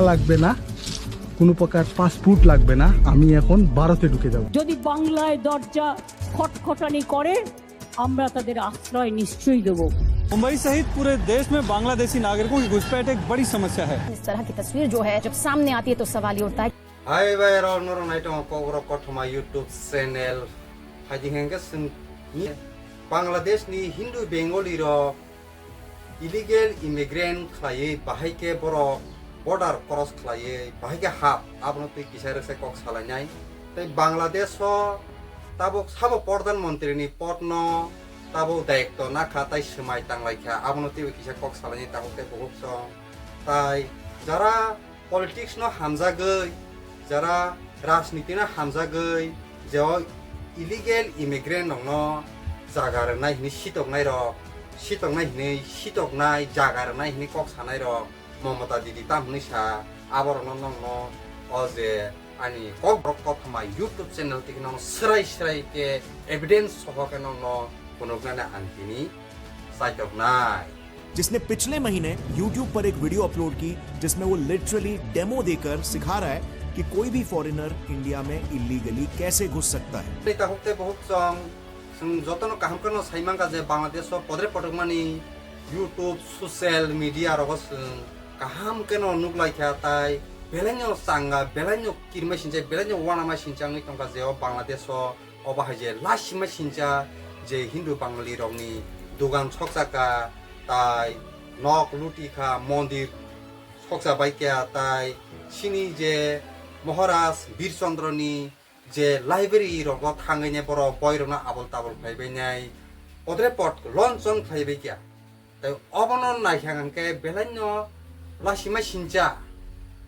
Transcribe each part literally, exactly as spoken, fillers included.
লাগবে না, কোনো প্রকার পাসপোর্ট লাগবে না, আমি এখন ভারতে ঢুকে যাব। যদি বাংলায় দরজা খটখটানি করে, আমরা তাদের আশ্রয় নিশ্চয়ই দেব। मुंबई सहित पूरे देश में बांग्लादेशी नागरिकों की घुसपैठ एक बड़ी समस्या है। इस तरह की तस्वीर जो है, जब सामने आती है, तो सवाल ये उठता है। Hai bai rok, norok nai tongo Kokborok Kothoma YouTube channel. Phaidi hwnkhe chwng Bangladesh ni Hindu Bengali rok illegal immigrant khlaiwi bahai khe borok border cross khlaiwi bahai khe hap, abono twi kisa rwksai kok salainai. Tei Bangladesh o tabuk sabo Pradhan Mantri ni pod no tabuk dayikto nakha tei swmai tanglaikha, abono twibo kisa kok salainai tabuk tei buhuk song. Tai jara politics no hamjagwi, jara rajniti no hamjagwi, je o illegal immigrant rok no jaga rwnai hinwi sitoknai rok, sitoknai hinwi sitoknai jaga rwnai hinwi kok sanai rok, Mamata didi tam hinwi sa, aborok no nokno o je ani Kokborok Kothoma YouTube channel tiki nono srai srai ke evidence soho ke nokno phunuknani ang tini saitok nai. जिसने पिछले महीने YouTube पर एक video upload की, जिसमें वो literally demo देकर सिखा रहा है कि कोई भी फॉरेनर इंडिया में इलीगली कैसे घुस सकता है। Tei tabuk tei buhuk song, chwng jotono kaham kheno sai mankha je Bangladesh o podre podokmani YouTube, social media rogo chwng kaham kheno nuklaikha, tai belaino changa, belaino kirima sincha, belaino uanama sincha wngwi tongkha je o Bangladesh o. Obo hai je lasima sincha je Hindu Bangali rokni dogan sokchaka, tai nok lutikha, mondir sokcha baikha, tai chini je Maharaj Bir Chandra ni je library rogo thangwi ne borok boi rokno abol tabol khlai bainai, podre pod lonchon khlai baikha. Tai obono naikha hwnkhe belaino lasima sincha,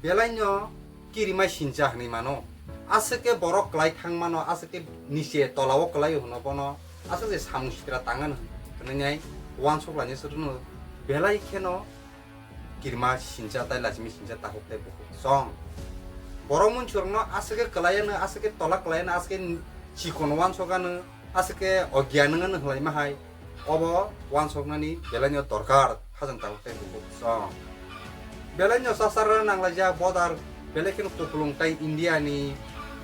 belaino kirima sincha hinwi mano. Aswk khe borok kwlai thang mano, aswk khe niche tolao kwlai hwno bono, aswk je samung sitra tangano hwnwi nai uansuk lainai swrwngno belai kheno kirima sincha tai lasima sincha takhuk tai bukhuk song. Borok munsurokno aswk khe kwlaiano, aswk khe tola kwlaiano, aswk khe chikon uansukano, aswk khe ogyan wngano hwlaima hai. Obo uansuknani belaino dorkar, khajang tabuk tei bukhuk song. Belaino chasarna nanglaijak border, belai kheno kupulung tai India ni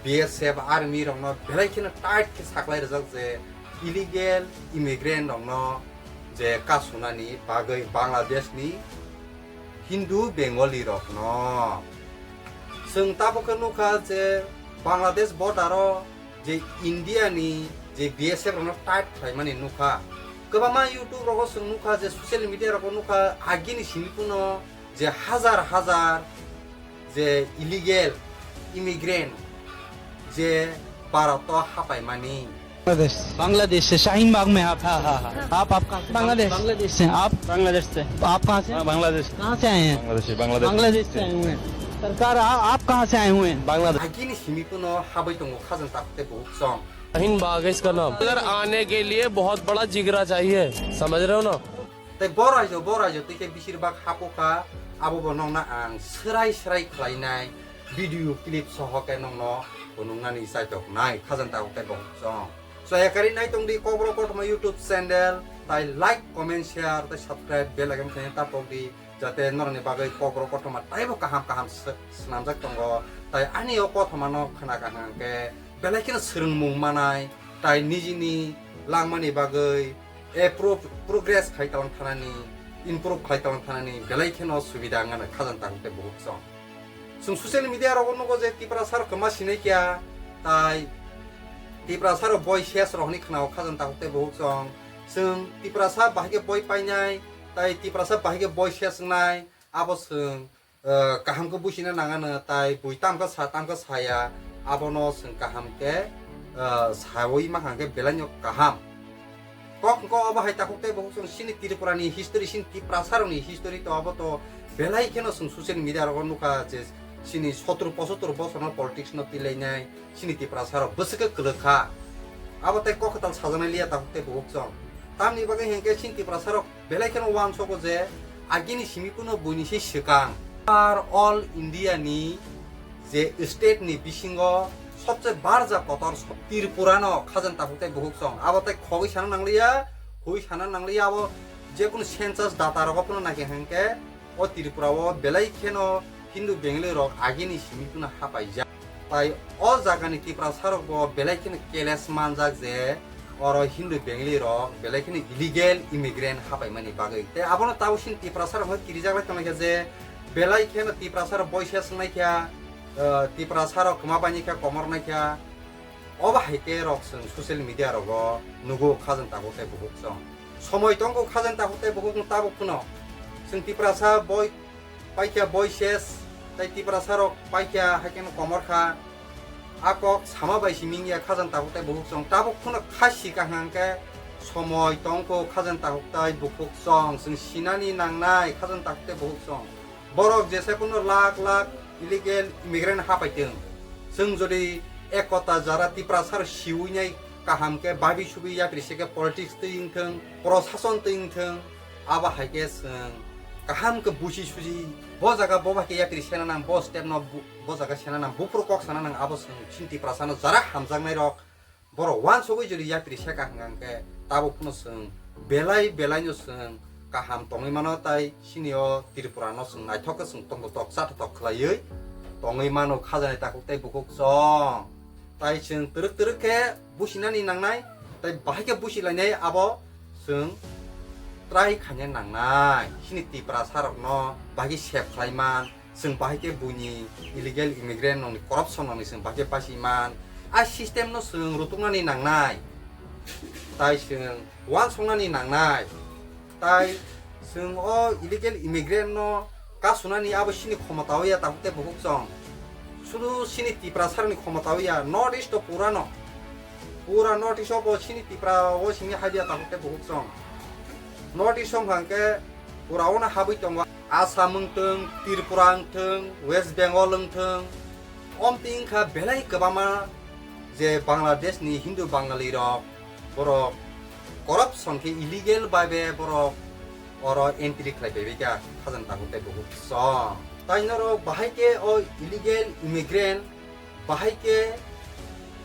B S F army rokno belai kheno tight khe saklai rijak je illegal immigrant rokno je kasunani bagwi Bangladesh ni Hindu Bengali rokno. Chwng tabuk khe nukha je Bangladesh border o je India ni je B S F rokno tight khlaimani nukha. Kwbangma YouTube rogo chwng nukha je social media rogo nukha agini simi kuno je hajar hajar je illegal immigrant je Bharat o hapaimani. Bangladesh. बांग्लादेश से शाहीन बाग में आप। हाँ, हाँ, हाँ। आप, आप कहाँ से? बांग्लादेश। बांग्लादेश से। आप? बांग्लादेश से। आप कहाँ से? हाँ, बांग्लादेश। कहाँ से आए हैं? बांग्लादेश से, बांग्लादेश बांग्लादेश से। से आए हुए हैं। सरकार, आ-, आप कहाँ से आए हुए हैं? Bangladesh. Agini simi kuno habwi tongo khajang takhuk tei buhuk song. Shaheen बाग है इसका नाम। अगर आने के लिए बहुत बड़ा जिगरा चाहिए, समझ रहे हो ना? Tei bo raijao, bo raijao twi khe bisir bak hapukha, abo bo nokna ang swrai swrai khlainai video clip soho khe nokno phunuknani chaitok nai khajang takhuk tei buhuk song. Chaya karwi nai tongdi Kokborok Kothoma YouTube channel, tai like, comment, share tei subscribe bell icon khe tapokdi, jate norokni bagwi Kokborok Kothoma taibo kaham kaham sw-, swnamjak tongo. Tai ani o kothomano khna kaham khe belai kheno swrwngmung manai, tai nijini langmani bagwi e pro-, progress khai talang thanani, improve khai talang thanani belai kheno subida wngano khajang takhuk tei buhuk song. Chwng social media rogo nugo je Tiprasa rok kwma sinai kya, tai Tiprasa rok boi ses rok hinwi khna o khajang takhuk tei buhuk song. Chwng Tiprasa bahai khe boi painai, tai Tiprasa bahai khe boi ses wngnai, abo chwng eh, kaham khe buisina nangano, tai bui tamkha sa, tamkha saya, abono chwng kaham khe, eh, sawi mankha khe belaino kaham. Kok wngkha obo hai takhuk tei buhuk chwng chini Tripura ni history, chini Tiprasa rokni history to abo to belai kheno chwng social media rogo nukha je chini sottor pochottor bochorno politics no twilainai. Chini Tiprasa rok bwswk khe kwlwk kha. Abo tei kok kwtal sajaknai liya takhuk tei buhuk chwng. Tamni bagwi hinkhe chini Tiprasa rok belai kheno uansogo je agini simi kuno buini se swkang. Ar all India ni je state ni bisingo sobse barja kotor so-, Tripura no khajang takhuk tei buhuk chwng. Abo tei khogwi sana nangliya, hui sana nangliya abo jekunu census data rogo phano naikha hinkhe o Tripura o belai kheno Hindu Bengali rok agini simi phano hapaijak. Tai o jagani Tiprasa rok bo belai kheno keles manjak je oro Hindu Bengali rok belai kheno illegal immigrant hapaimani bagwi. Tei abono tabuk sini Tiprasa rok kirijak lai tonglaikha je belai kheno Tiprasa rok boise swngnai kha, eh, Tiprasa rok kwma baini kha, komor nai kha. Obo hai khe rok chwng social media rogo nugo khajang takhuk tei bukhuk chwng. Somoi tongkho khajang takhuk tei bukhuk no tabuk phano. Chwng Tiprasa boi paikha boi ses tei Tiprasa rok paikha hai kheno komor kha. A kok sama bai si mingya khajang takhuk tei bukhuk chwng. Tabuk phano khasi kaham khe somoi tongkho khajang takhuk tei bukhuk chwng. Chwng sinani nangnai khajang takhuk tei bukhuk chwng. Borok jesa kuno lakh lakh illegal immigrant hapaitwng. Chwng jodi ekota jara Tiprasa rok siwi nai kaham khe babi subi yapri se khe politics twi wngthwng, prosason twi wngthwng, abo hai khe chwng kaham khe busi susi bo jaga bo bai khe yapri sena nang, bo step no bu-, bo jaga sena nang, buphuru kok sana nang, abo chwng chini Tiprasa no jara hamjaknai rok. Borok wansugwi jodi yapri seka hwnkha hwnkhe tabuk phano chwng belai belaino chwng kaham tongwi mano, tai chini o Tripura no chwng naithok khe chwng tongthok chathotok khwlaiwi tongwi mano khajanai takhuk tei bukhuk chwng. Tai chwng twrwk twrwk khe businani nangnai, tai bahai khe busi lainai abo chwng try khaina nangnai. Chini Tiprasa rokno bahai khe save khlai man, chwng bahai khe buini illegal immigrant nokni corruption nokni chwng bahai khe basi man. A system no chwng rutuknani nangnai, tai chwng wansuknani nangnai, tai chwng o illegal immigrant no kasunani abo chini khomota o ya takhuk tei bukhuk chwng. Sudu chini Tiprasa rokni khomota o ya, North East o pura no, pura North East o bo chini Tipra o simi hai ya takhuk tei bukhuk chwng. North East o hwnkha hwnkhe pura o no habwi tongo. Assam wngthwng, Tripura wngthwng, West Bengal wngthwng, omtwi wngkha belai kwbangma je Bangladesh ni Hindu Bangali rok, borok corruption khe illegal bai be borok oro entry khlai bai bai kha khajang takhuk tei bukhuk chwng. Tai norok bahai khe o illegal immigrant bahai khe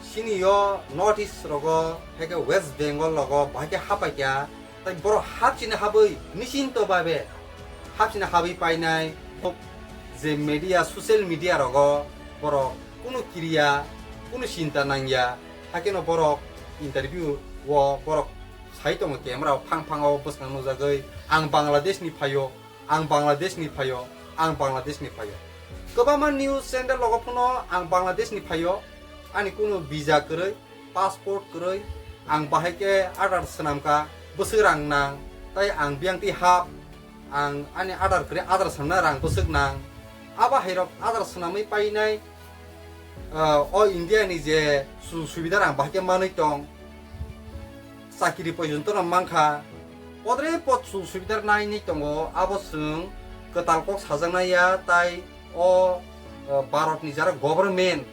chini o North East rogo, hai khe West Bengal rogo bahai khe hapai kha. Tai borok hapchini habwi nisinto babe hapchini habwi painai. Je media, social media rogo borok kunu kiriya, kunu chinta nangya. Hakeno borok interview o borok sai tongo, camera o phang phang o bwskango nukjagwi, "Ang Bangladesh ni phaio, ang Bangladesh ni phaio, ang Bangladesh ni phaio." Kwbangma news channel rogo phano, "Ang Bangladesh ni phaio, ani kunu visa kwrwi, passport kwrwi, ang bahai khe Aadhaar swnamkha, bwswk rang nang, tai ang biyang twi hap, ang ani Aadhaar kwrwi Aadhaar swnamna rang bwswk nang." Abo hai rok Aadhaar swnamwi painai, ah, o India ni je sujog subida rang bahai khe manwi tong, chakiri porjonto no mankha, podre pod sujog subida nainwi tongo, abo chwng kwtal kok sajaknai ya, tai o, ah, Bharat ni jara government,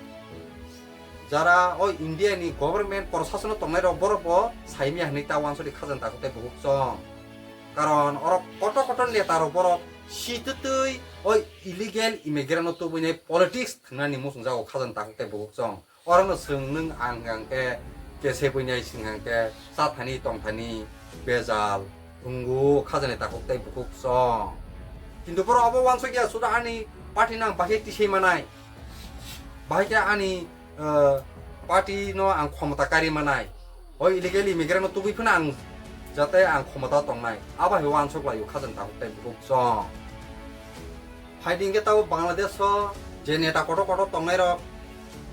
jara o India ni government prosason o tongnai rok borok bo saimya hinwi ta wansuri khajang takhuk tei bukhuk chwng. Karon oro kotor kotor neta rok borok sitwtwi o illegal immigrant no tubui nai politics thwngnani muchung jago khajang takhuk tei bukhuk chwng. Oro no chwng nwng ang hwnkha hwnkhe kese buinai chwng hwnkha hwnkhe chathani tongthani bejal wngo khajani takhuk tei bukhuk chwng. Kintu borok obo wansukya suda ani party nang bahai tisai manai. Bahai khe ani, eh, party no ang khomota kari manai. O illegal immigrant no tubui phano ang jate ang khomota tongnai. Abo hai wansuk laio khajang takhuk tei bukhuk chwng. Phaidi hwnkhe tabo Bangladesh o je neta kotor kotor tongnai rok,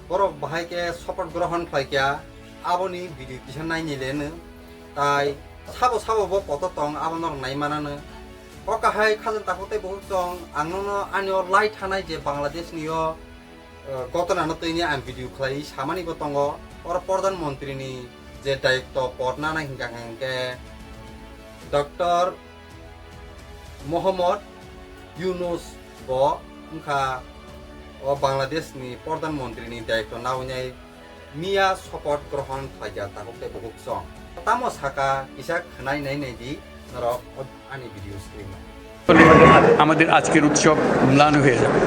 borok bahai khe support grohon khlai kha, aboni video kisa naini leno. Tai sabo sabo bo kotor tong, abo norok nai manano. O kahai khajang takhuk tei bukhuk chwng, ang nono ani o lai thanai je Bangladesh ni o, eh, gotona no twi ni ang video khlai samani bo tongo. Oro Pradhan Mantri ni je dayitto pod nanai hwnkha hwnkhe Doctor Mohammad Yunus bo wngkha o Bangladesh ni Pradhan Mantri ni dayitto nawi nai miya sopoth grohon khlaikha takhuk tei bukhuk chwng. Tamo saka kisa khwnai nai nai di norok o ani video screen o. আমাদের আজকের উৎসব ম্লান হয়ে যাবে।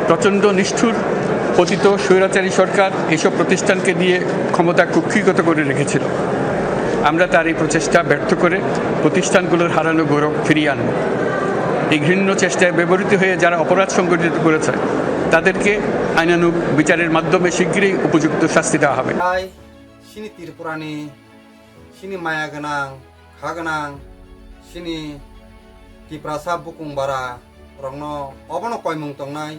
প্রচণ্ড নিষ্ঠুর পতিত স্বৈরাচারী সরকার এইসব প্রতিষ্ঠানকে দিয়ে ক্ষমতা কুক্ষিগত করে রেখেছিল। আমরা তার এই প্রচেষ্টা ব্যর্থ করে প্রতিষ্ঠানগুলোর হারানো গৌরব ফিরিয়ে আনব। এই ঘৃণ্য চেষ্টায় ব্যবহৃত হয়ে যারা অপরাধ সংঘটিত করেছে, তাদেরকে আইনানুগ বিচারের মাধ্যমে শীঘ্রই উপযুক্ত শাস্তি দেওয়া হবে। Hai, sini Tripurani, sini maya gwnang, kha gwnang, sini Tiprasa bukung bara rokno obono koimung tongnai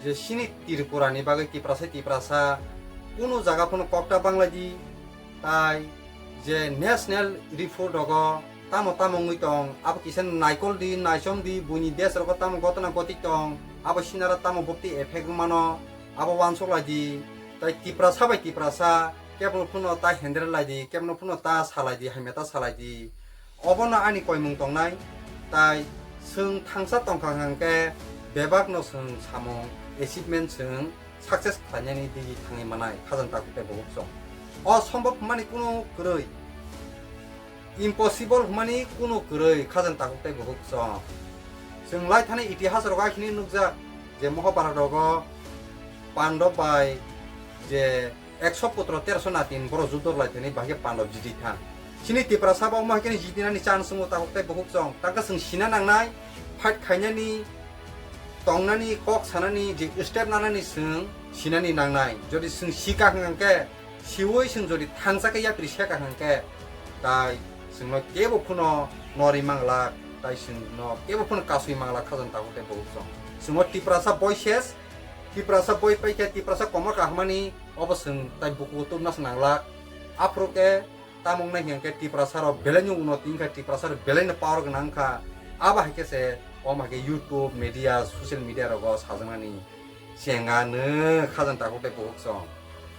je sini Tripurani bagwi Tiprasa, Tiprasa kunu jaga phano kokta banglaidi, tai je national report rogo tamo tamo wngwi tong, abo kisa naikol di, naichom di, buini desh rogo tamo gotona goti tong, abo sinara tamo bukti effect wngmano, abo uansuk lai di, tai Tiprasa bai Tiprasa kebno phano ta handle lai di, kebno phano ta salai di, hamya ta salai di. Obono ani koimung tongnai, tai chwng thangsa tongkha hwnkhe bebakno chwng samung achievement chwng success khlainani digi thangwi manai khajang takhuk tei bukhuk chwng. O sombhob hwnmani kunu kwrwi, impossible hwnmani kunu kwrwi khajang takhuk tei bukhuk chwng. Chwng lai thani itihas rogo akhini nukjak je Mahabharat rogo Pandab bai je ekso putro terso natin borok judo lai thani bahai khe Pandab jiti thang. Chini Tiprasa bo omo hai khe jitinani chance wngo takhuk tei bukhuk chwng. Tangkhe chwng sina nangnai, fight khainani, tongnani, kok sanani, je step nanani chwng sinani nangnai. Jodi chwng sika hwnkhe, siwi chwng jodi thangsa khe yapri seka hwnkhe, tai chwngno kebo phano nori manglak, tai chwngno kebo phano kasui manglak khajang takhuk tei bukhuk chwng. Chwngno Tiprasa boi ses, Tiprasa boi paikhe Tiprasa komor kahmani obo chwng tai bukugo tubna se nanglak. Aphuru khe tamo wngna hinkhe Tiprasa rok belai no unnoti wngkha, Tiprasa rok belai no power gwnang wngkha. Abo hai khe se omo hai khe YouTube, media, social media rogo sajaknani chenga nw khajang takhuk tei bukhuk chwng.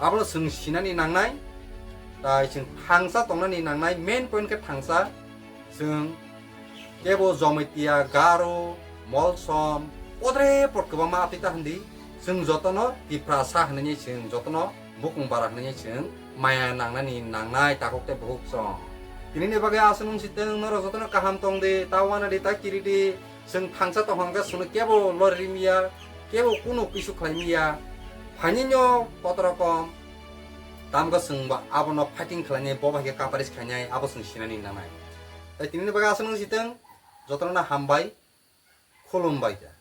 Abono chwng sinani nangnai, tai chwng thangsa tongnani nangnai, main point khe thangsa. Chwng kebo Jamatia, Garo, Molsom, podre pod kwbangma apita hindi. Chwng jotono Tiprasa hwnwi chwng jotono bukung bara hwnwi chwng maya nangnani nangnai takhuk tei bukhuk chwng. Tinini bagwi aswk nung si tong, norok jotono kaham tong di, ta wana di, ta kiri di. Chwng thangsa tong hwnkhe chwngno kebo lori rimya, kebo kunu pisu khlai miya. Phainino kotorokom tamgo chwngbo abono fighting khlainai, bo bai khe kaparis khlainai, abo chwng sinani nangnai. Tai tinini bagwi aswk nung si tong, jotono hambai, khulumbai kha.